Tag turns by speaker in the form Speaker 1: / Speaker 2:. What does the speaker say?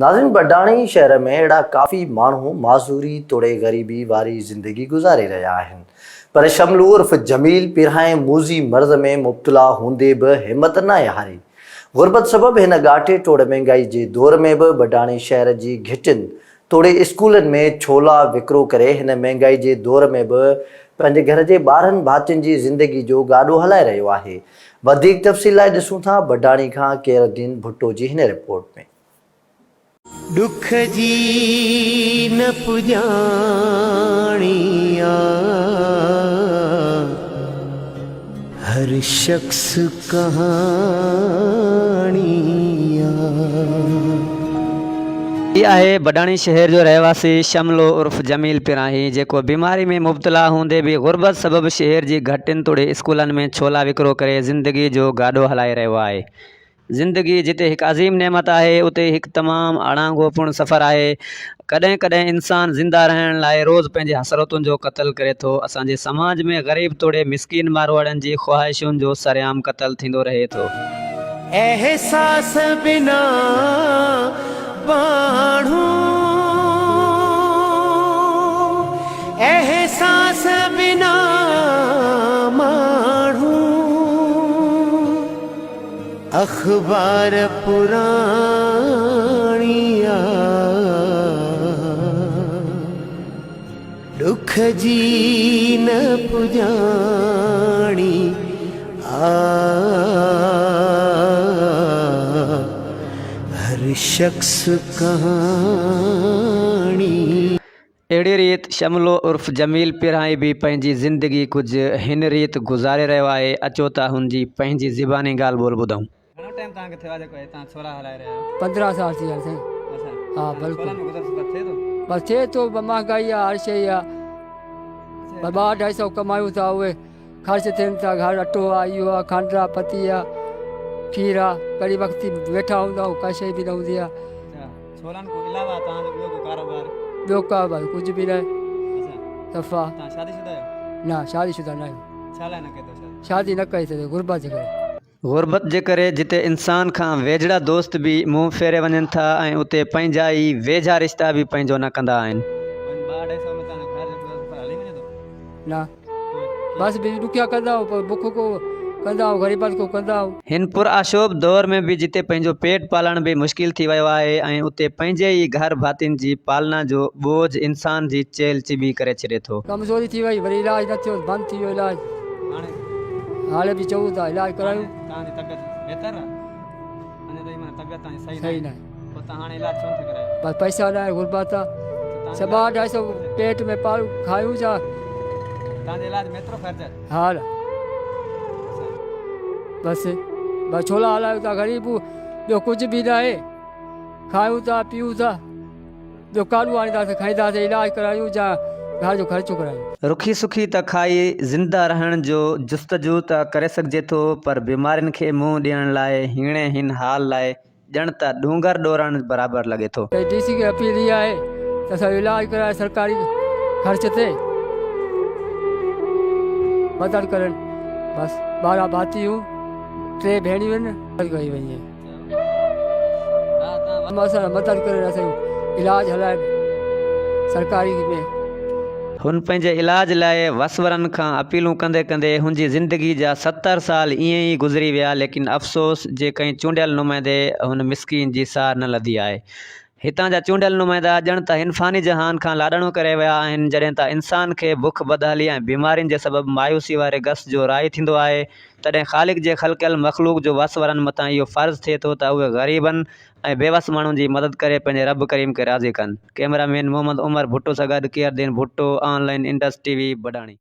Speaker 1: ناظرين بڊاڻي شهر ۾ اهڙا ڪافي ماڻهو معذوري توڙي غريبي واري زندگي گذاري رهيا آهن پر شملو عرف جميل پيرهائين موذي مرض ۾ مبتلا هوندي به همت ناهي هاري غربت سبب هن ڳاٽي ٽوڙ مهنگائي جي دور ۾ به بڊاڻي شهر جي گهٽين توڙي اسڪولن ۾ ڇولا وڪرو ڪري هن مهنگائي جي دور ۾ به پنهنجي گهر جي ٻارهن ڀاتين جي زندگي جو گاڏو هلائي رهيو آهي وڌيڪ تفصيل لاء ڏسون ٿا بڊاڻي کان ڪيرالدين ڀٽو جي هن رپورٽ ۾.
Speaker 2: ڏک جي نه پڄاڻي آ، هر شخص ڪهاڻي آ.
Speaker 3: هي آهي بڊاڻي شهر جو رهواسي شملو عرف جميل پراهي جيڪو بيماري ۾ مبتلا هوندي به غربت سبب شهر جي گهٽين توڙي اسڪولن ۾ ڇولا وڪرو ڪري زندگي جو گاڏو هلائي رهيو آهي. زندگي جتي هڪ عظيم نعمت آهي اتي هڪ تمام اڻانگو پڻ سفر آهي. ڪڏهن ڪڏهن انسان زنده رهڻ لاء روز پنهنجي حسرتن جو قتل ڪري ٿو. اسان جي سماج ۾ غريب توڙي مسڪين ماروئڙن جي خواهشن جو سرعام قتل ٿيندو رهي ٿو.
Speaker 2: احساس بنا ماڻهو احساس بنا ماڻهو. اخبار پراڻي آ ڏک جي نه پڄاڻي آ هر شخص ڪهاڻي.
Speaker 3: اهڙي ريت شملو عرف جميل پيرائي به پنهنجي زندگي ڪجهه هن ريت گذاري رهيو آهي، اچو ته هن جي پنهنجي زباني ڳالهه ٻولهه ٻڌون.
Speaker 4: گهڻو ٽائيم توهان کي ٿيو آهي جيڪو هي توهان ڇولا هلائي رهيا آهيو؟
Speaker 5: 15 سال ٿي ويا سائين.
Speaker 4: اڇا
Speaker 5: ها بلڪل.
Speaker 4: ڇولن ۾ گذر سفر ٿئي ٿو؟
Speaker 5: بس ٿئي ٿو مهانگائي آهي هر شيء آهي بس ٻه اڍائي سئو ڪمايون ٿا اهي خرچ ٿين ٿا گهر اٽو آهي اهو آهي کنڊ آهي پتي آهي کير آهي ڪڙي وقت ويٺا هوندا آهيون ڪا شيء به نه هوندي آهي.
Speaker 4: اڇا ڇولن کان علاوه توهان جو ٻيو ڪو ڪاروبار؟
Speaker 5: ٻيو ڪاروبار ڪجهه به ناهي.
Speaker 4: اڇا
Speaker 5: صفا.
Speaker 4: توهان شادي شده آهيو؟
Speaker 5: نه شادي شده نه آهيون.
Speaker 4: ڇا لاء نه ڪئي اٿو شادي؟
Speaker 5: شادي نه ڪئي اٿس غربت جي ڪري.
Speaker 3: غربت جي ڪري جتي انسان کان ويجهڙا دوست به منهن ڦيري وڃن ٿا ۽ اتي پنهنجا ئي ويجها رشتا به پنهنجو نه ڪندا آهن.
Speaker 4: پوء ٻه اڍائي سئو ۾ توهان جو گهر جو گذر سفر هلي وڃي ٿو؟
Speaker 5: نه بس به ڏکيا ڪندا آهيون پر بک ڪو ڪندا آهيون غريبت ڪو ڪندا آهيون.
Speaker 3: هن پرآشوب دور ۾ به جتي پنهنجو پيٽ پالڻ به مشڪل ٿي ويو آهي ۽ اتي پنهنجي ئي گهر ڀاتين جي پالنا جو ٻوجهه انسان جي چيلهه چٻي ڪري ڇڏي ٿو.
Speaker 5: ڪمزوري ٿي وئي وري علاج نه ٿيو بند ٿي ويو علاج
Speaker 4: هاڻي
Speaker 5: هاڻي به چئون ٿا علاج ڪرايون.
Speaker 4: توهان جي طبيعت بهتر آهي اڃا تائين معنيٰ طبيعت توهان جي صحيح
Speaker 5: صحيح ناهي.
Speaker 4: پوء توهان هاڻي علاج ڇو نٿا ڪرايو؟
Speaker 5: بس پئسا ناهي غربت آ. سڀ اڍائي سو پيٽ ۾ پارو کايون ڇا.
Speaker 4: توهان جي علاج ۾ ايترو خرچ آهي؟
Speaker 5: ها بس بس ڇولا هلايون ٿا غريب ٻيو ڪجهه به ناهي کايون ٿا پيون ٿا ٻيو ڪاڏو آڻينداسين کائينداسين علاج ڪرايون جا گهر جو خرچو ڪرايون.
Speaker 3: رکي سکي ته کائي زنده رهڻ جو جستجو ته ڪري سگهجي ٿو پر بيمارين کي منهن ڏيڻ لاء هيڻي هن حال لاء ڄڻ ته ڏونگر ڏورڻ برابر لڳي ٿو.
Speaker 5: ڊي سي کي اپيل اها آهي ته اسان جو علاج ڪرائي سرڪاري خرچ تي مدد ڪرن بس 12 ڀاتي هون ٽي ڀيڻيون آهن مدد ڪئي وڃي اسان مدد ڪرن اسان جو علاج هلائن سرڪاري ۾.
Speaker 3: هن پنهنجي علاج لاء وس وارن کان اپيلون ڪندي ڪندي هن جي زندگي جا 70 سال ائين ئي گذري ويا ليڪن افسوس جي ڪنهن چونڊيل نمائندي هن مسڪين جي سار نه لڌي آهي. هتان جا چونڊيل نمائندا ڄڻ ته هن فاني جهان کان لاڏاڻو ڪري ويا آهن جڏهن ته انسان کي بک بدحالي ۽ بيمارين جي سبب مايوسي واري گس جو راهي ٿيندو آهي تڏهن خالق جي خلقيل مخلوق جو وس وارن مٿان اهو فرض ٿئي ٿو ته اهي غريبن ۽ بيوس ماڻهن جي مدد ڪري پنهنجي رب ڪريم کي راضي ڪن. ڪئميرا مين محمد عمر ڀٽو سان گڏ Khair Uddin Bhutto, online Indus T V, Badani.